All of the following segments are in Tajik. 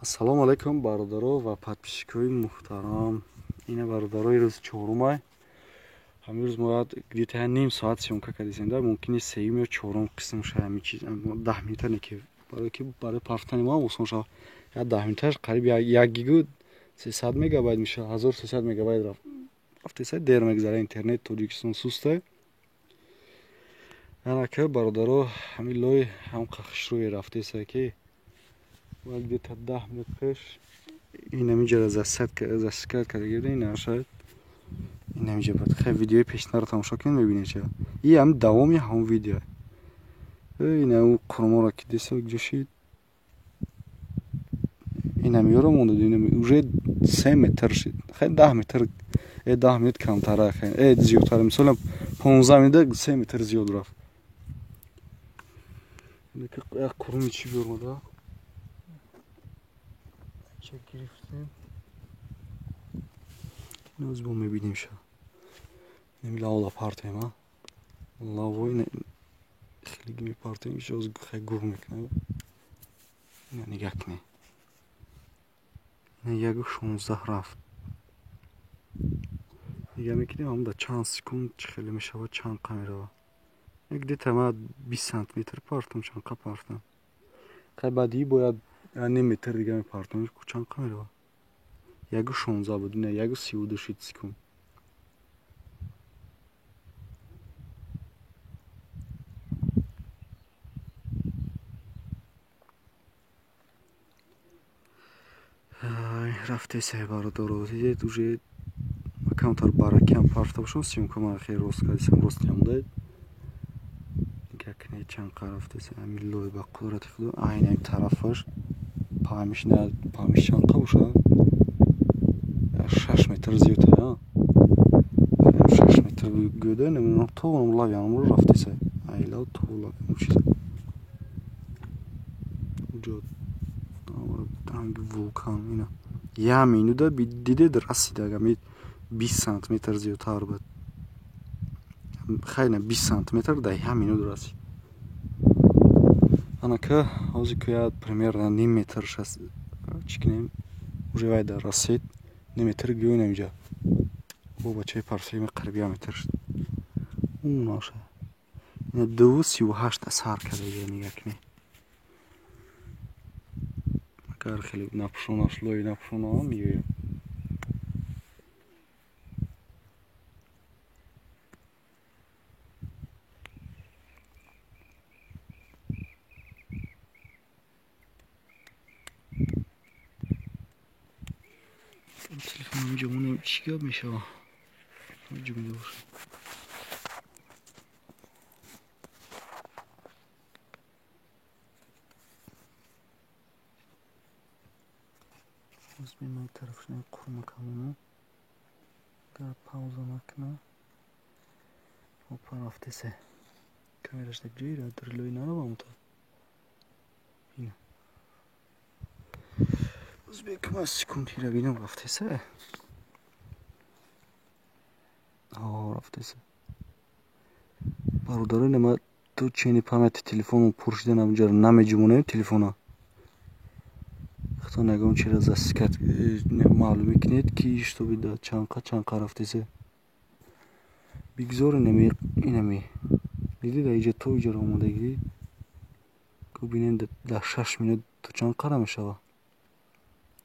Ассалому алайкум, бародаро ва подписчикои муҳтарам. Ина, бародаро, ирӯз чорумай. Ҳамин рӯз мо где-то ним соат съёмка кардисем, да, мумкин сеюм ё чорум қисм шава ҳамин чиз. 10 минута не ки барои ки барои пафтани мо осон шава. Я 10 минуташ қариб 1 гигу 300 мегабайт мешава, 1300 мегабайт рафт. Рафтеса дер мегзара, интернет Тоҷикистон сустай. Анака, бародаро, ҳамин лой ҳам қахшрӯе рафтеса ки где-то 10 минут пеш ин ҳаминҷаро засекать карда гирда, ин шояд ин ҳаминҷа буд. Хай, видеои пешнаро тамошо кунед, мебинед ча. И ҳам давоми ҳамон видео. Ин ҳам қурморо ки диса ҷо шид. Ин ҳамиёро монда, ин уже 3 метр шид. Хай, 10 метр, 10 минут камтара, хай, зиёдтар. Мисол 15 минута 3 метр зиёд рафт. Як қурми чӣ биёрмада? Ча гирифтем. Ноз бо мебинем ша. Неми лавла партем, а? Лаво ина хеле мепартем, иш оз хай гур мекунад. Ина нигаҳ кунед. Ина 1:16 рафт. Нигаҳ мекунем, ҳам дар чанд секунд чӣ хеле мешавад, чанд қа меравад. Где-то ма 20 сантиметр партам, чанд қа партам. Хай, баъди бояд ним метр дига мепартам, чанд қа меравад. 1:16 буд, ина 1:32 шид секунд. Рафтеса, бародаро, дидед, уже камтар баракиам парфта бошам, съёмка ман хеле рост кардисам, рост намудед. Нигаҳ кунед, чанд қа рафтеса, ҳамин лой ба қудрати худо, айн ҳамин тарафаш паҳмиш на паҳмиш чанд қа бошад? 6 метр зиёдтар, а? 6 метр гӯда, намедонам, то лави ҳамонро рафтеса. Ай лав то лави ҳамон чиза. Уҷо ранги вулкан ина. Як минута дидед, расид, ами 20 сантиметр зиёдтар буд. Хай, на 20 сантиметр дар як минут расид. Анака ҳозир ки я примерно ним метр шаст чӣ кунем, уже вай дар расид, ним метр гӯем инҷа. Бо бачаи парсаи қариб як метр шуд. Наша. Ина 2:38 асар карда, нигаҳ кунед. Агар хеле напӯшонаш, лои напӯшонам, меоям. Телефон инҷо монем, чӣ гап мешавад? Ҷумида бошад. Боз бинам тарафш қурма камоно. Агар пауза накунам. Опа, рафтесе. Камераш дар ҷои дар лои наравам то. Ина. Боз бекма секундира бинам, рафтесе. Ҳо, рафтесе. Бародаро, ма то чени памяти телефону пур шудан ҳаминҷаро намеҷумонем телефона. Хато нагон чира засекать маълум мекунед ки чтобы да чанд қа рафтесе. Бигзор инами инами. Дидед, иҷа то иҷаро омодагӣ. Ку бинем, дар 6 минут то чанд қара мешавад.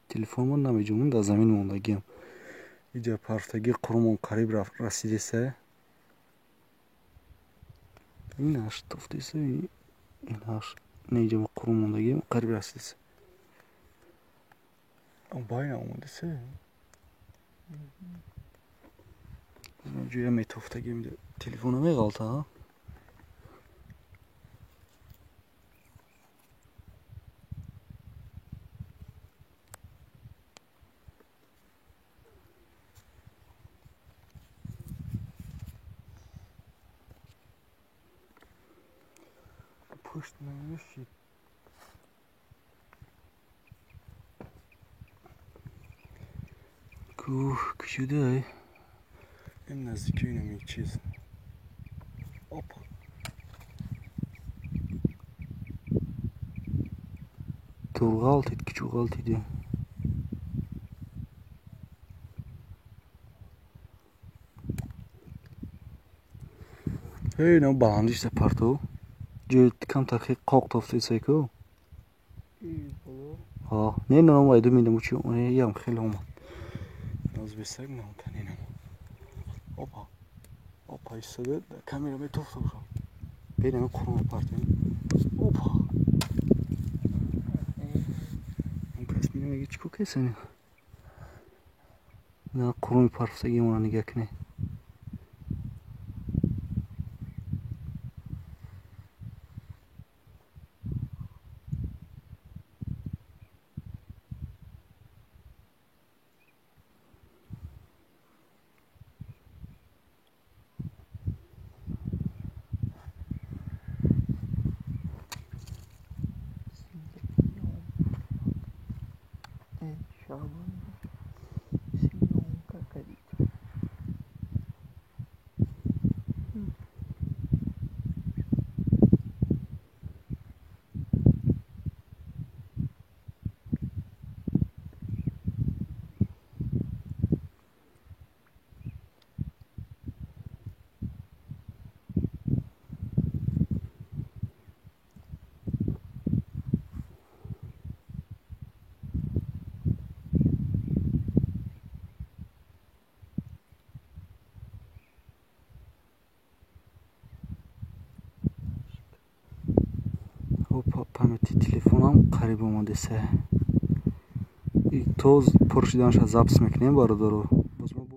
Телефонмон намеҷумон, дар замин мондагиам. Иҷа парфтагӣ қурмон қариб расидеса. Ин ҳашт тофтеса, ин ҳашт. Не, иҷа қурм мондагиам қариб расидеса. Байна омадеса. Ҷоя метофтагӣ телефона меғалта, а? Пушт намешид. Кӯҳ кушодай. Ин наздики инами чиз. Опа. Дур ғалтид, кичу ғалтиди. Эй, на баландиш парту. Ҷои камтар хе қоқ тофтесай ку. Ҳа, не на вайду миндаму чи, ям хеле омад. Наз бесак на танинам. Опа. Опа, истода камера метофта уша. Бенам қурма партем. Опа. Он кас мина меги чӣ кесани? На қурми парфтаги мона нигаҳ кунед. Памяти телефонам қариб омадеса. То пур шуданша запис мекунем, бародаро. Боз мо